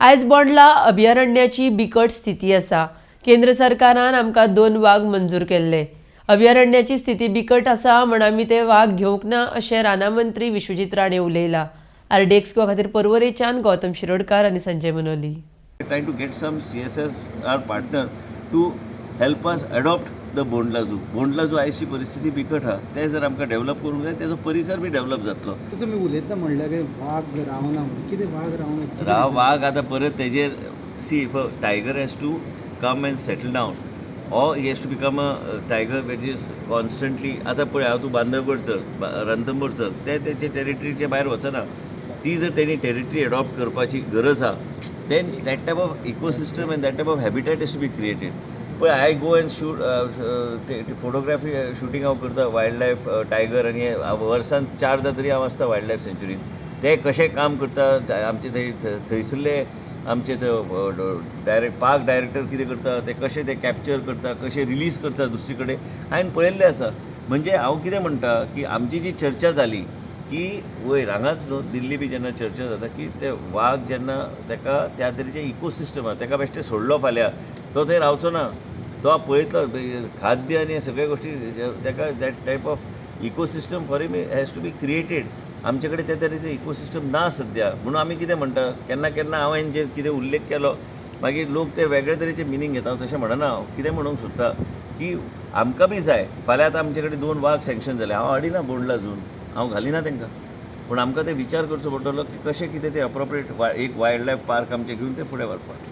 आयज बोंडला अभयारण्याची बिकट स्थिती आसा. केंद्र सरकारान आमकां 2 वाग मंजूर केल्ले. अभयारण्याची स्थिती बिकट आसा म्हण आमी ते वाग घेवंक ना अशें राना मंत्री विश्वजीत राणे उलयला. आरडीएक्स गोवा खातीर पर्वरेच्यान गौतम शिरोडकार आनी Sanjay Manoli. Trying to get some CSR partner to help us adopt the Bondla Zoo. Bondla Zoo आयची परिस्थिती बिकट आहा, ते जर आमकां डेव्हलप करूंक जाय, तेजो परिसर बी डेव्हलप जातलो. तुमी उलयतना म्हणल्यार की वाग रावना म्हणून, कितें वाग रावना कितें राव reason? वाग आतां परत तेजेर, see, if a tiger has to come and settle down or he has to become a tiger which is constantly, आतां पळय हांव तूं बांदवगड चल, रणथंबोर चल, ते तेचे टेरिटरीच्या भायर वचना. ती जर तेणी टेरिटरी एडॉप्ट करपाची गरज आहा, then that type of ecosystem and that type of habitat is to be created. पळय, I go and shoot photography, shooting हांव करता वायल्ड लायफ, टायगर आनी हे वर्सान चारदां तरी हांव आसता वायल्ड लायफ सँच्युरीन. ते कशें काम करता, आमचे थंय थंयसरले आमचे ते डायरेक्ट पार्क डायरेक्टर कितें करता, ते कशें ते कॅप्चर करता, कशें रिलीज करता दुसरी कडेन, हांवें पळयल्लें आसा. म्हणजे हांव कितें म्हणटा की आमची जी चर्चा जाली की वयर हांगाच न्हू, दिल्ली बी जेन्ना चर्चा जाता की ते वाग जेन्ना ताका त्या तरेचें इकोसिस्टम आहा, ताका बेश्टें सोडलो फाल्यां तो थंय रावचो ना. तो पळयतलो खाद्य आनी सगळ्यो गोश्टी ताका, that type of ecosystem for him has to be created. आमचे कडेन त्या तरेचें इकोसिस्टम ना सद्या. म्हणून आमी कितें म्हणटा, केन्ना केन्ना हांवें जेर कितें उल्लेख केलो, मागीर लोक ते वेगळे तरेचे मिनींग घेता. हांव तशें म्हणना. हांव कितें म्हणूंक सोदता की आमकां बी जाय. फाल्यां आतां आमचे कडेन 2 वाग सँक्शन जाले, हांव हाडिना बोंडला झून, हांव घालिना तांकां, पूण आमकां ते विचार करचो पडटलो की कशें कितें ते अप्रोप्रिएट एक वायल्ड लायफ पार्क आमचें घेवन ते फुडें व्हरपाक.